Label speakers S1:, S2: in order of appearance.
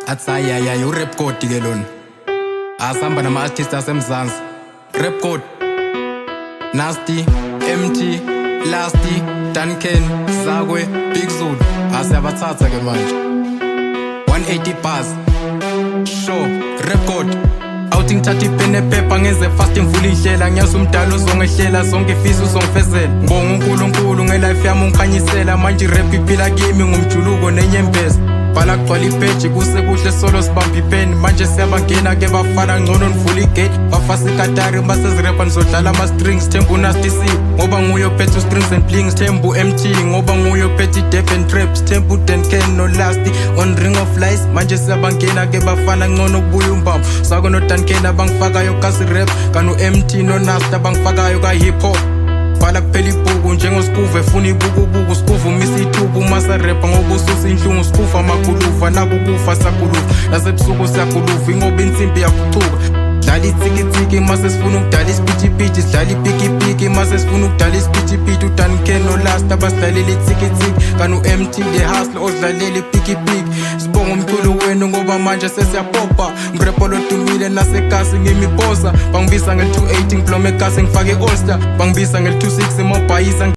S1: Athi hayi, u-Rap God ke lona. Asihamba nama-artist aseMzansi. Rap God, Nasty, MT, Lasty, Duncan, Zakwe, Big Zulu. Asiyabathatha ke manje. 180 bars. Sure, Rap God. Awuthi ngithatha ipeni nephepha, ngenze fast, ngivula indlela. Ngiyazi umdala uzongehlela, zonke ifisa uzongifezela. Ngibonga uNkulunkulu nge-life yami ungikhanyisela. Manje i-rap iphila kimi ngumjuluko nenyembezi. Bhala kugcwala ipheji, kusekuhle solo sibamba ipeni. Manje siyabangena ke bafana, ngcono nivula igate. Bafasa ikatari masezirepha, nizodlala ama-strings. Thembu Nasty C ngoba nguye ophethe u-strings and blings. Thembu MT ngoba nguye ophethe i-Durban Traps. Thembu Duncan no-Lasty on Ring of Lies. Manje siyabangena ke bafana, ngcono kubuya umbambo. Sako no-Duncan abangifakayo kasi rap, kanu-MT no-Nasty abangifakayo ka-hip hop. Bhala kuphela ibhuku njengosikuva efuna ibukubuku. Sikuva umisa ithuba uma sarepha ngoba ususa inhlungu. Sikufa maguluva nakukufa siyaguluva, nasebusuku siyaguluva ingoba insimbi yakuchuka. Dlala itsikitsiki mase sifuna ukudala isiphithiphithi, sidlala ipikipiki mase sifuna ukudala isiphithiphithi. UDuncan noLast abasidlalela itsikitsiki, kani u-MT the Hustler odlalela ipikipiki. Sibonga umculo wenu ngoba manje sesiyapopa. Mrepo lodumile nasekasi ngimiposa. Bangibisa ngel-28, ngiblome ekasi, ngifake i-all-star. Bangibisa ngel-26, imobhayisa.